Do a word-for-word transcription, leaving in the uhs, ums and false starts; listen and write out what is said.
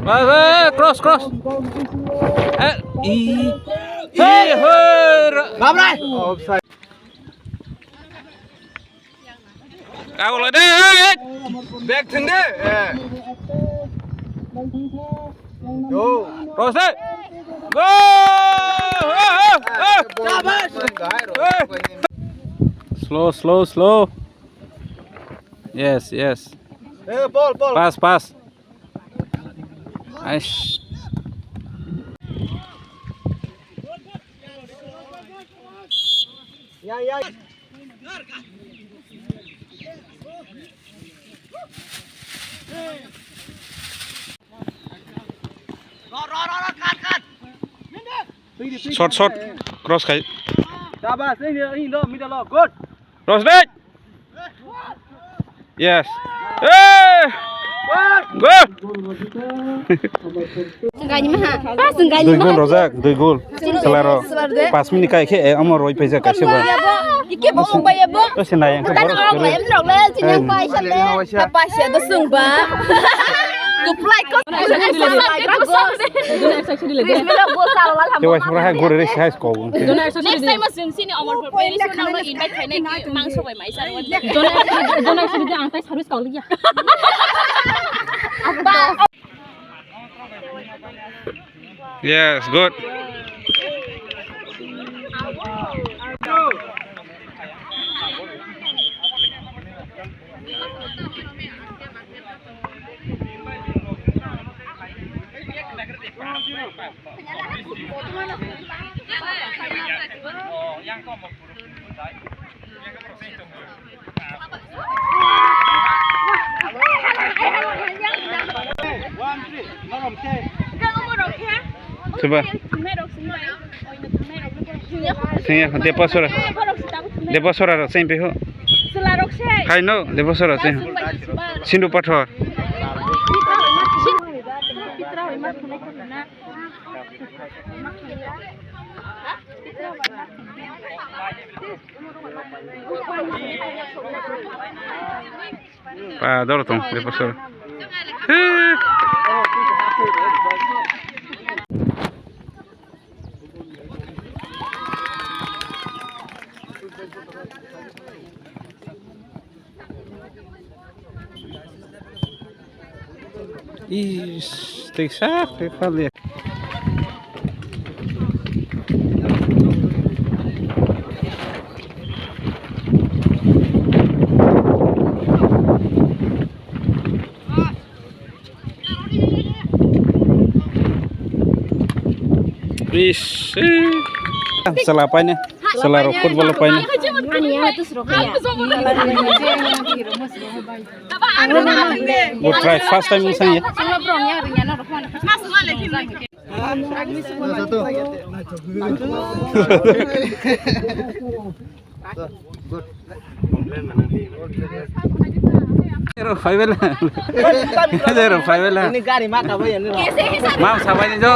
Bas, eh, cross, cross. Eh, i. Hey, hey, ra- Babrai. Offside. Kau lah deh. Back sini deh. Eh. Yo. Cross deh. Go. Eh, eh, eh. Slow, slow, slow. Yes, yes. Eh, ball, ball. Pass, pass. Aish. Ya, ya. Short, short. Cross khai. Sabas, ini, ini lo, middle lo. Good. Cross deh. Yes. Eh! Good. Sengkani maha. Ah, sengkani maha. Dui gol rojak, dui gol. Selaro. Pas minute kai khe, eh, amo roi paijak kaisa ba. Ike bo mung bai bo. To se nai ang. Tang rok lai, em rok lai, sinyang pai sale. Apa sia do sung ba. Kuplai ko. Te wai sura hai gore re sai ko. Next time sini Omorpur Palace no invite khainai mangso bai mai. Jona, jona sidi ang tai service kau liya. Yes, good. Soba. Sengya, Debasora. Debasora rok seng peho. Hai no, Debasora seng. Sindu Pathor. Pa doro tong, Debasora. Is, tei sak, tei palik. Is, eh. Sala paine, sala rok football paine. Bo try first time wng sang ya. Ero phai bela. Ero phai bela. Ini gari ma ka bai ani. Mam sabai ni jo.